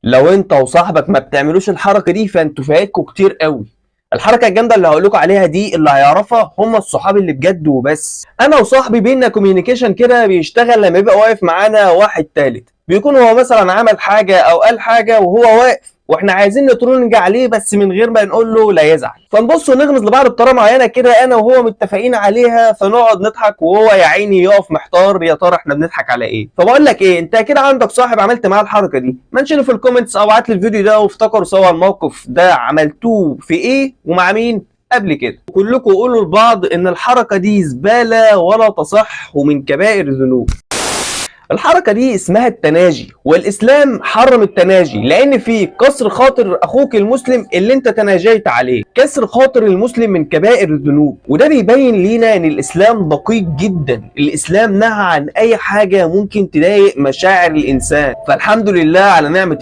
لو انت وصاحبك ما بتعملوش الحركة دي فانتوا فايتكوا كتير قوي. الحركة الجامدة اللي هقول لكم عليها دي اللي هيعرفها هم الصحاب اللي بجد وبس. انا وصاحبي بينا communication كده بيشتغل لما يبقى واقف معانا واحد تالت، بيكون هو مثلا عمل حاجة او قال حاجة وهو واقف واحنا عايزين نترنج عليه بس من غير ما نقول له لا يزعل، فنبص ونغمز لبعض بطريقة معينة كده انا وهو متفقين عليها، فنقعد نضحك وهو يا عيني يقف محتار يا ترى احنا بنضحك على ايه. فبقول لك ايه، انت كده عندك صاحب عملت معاه الحركة دي، mention ه في ال comments او ابعت لي الفيديو ده وافتكروا سوا الموقف ده عملتوه في ايه ومع مين قبل كده. كلكم قولوا لبعض ان الحركة دي زبالة ولا تصح ومن كبائر الذنوب. الحركة دي اسمها التناجي، والإسلام حرم التناجي لأن في كسر خاطر أخوك المسلم اللي أنت تناجيت عليه. كسر خاطر المسلم من كبائر الذنوب، وده بيبين لينا أن الإسلام دقيق جدا. الإسلام نهى عن أي حاجة ممكن تضايق مشاعر الإنسان، فالحمد لله على نعمة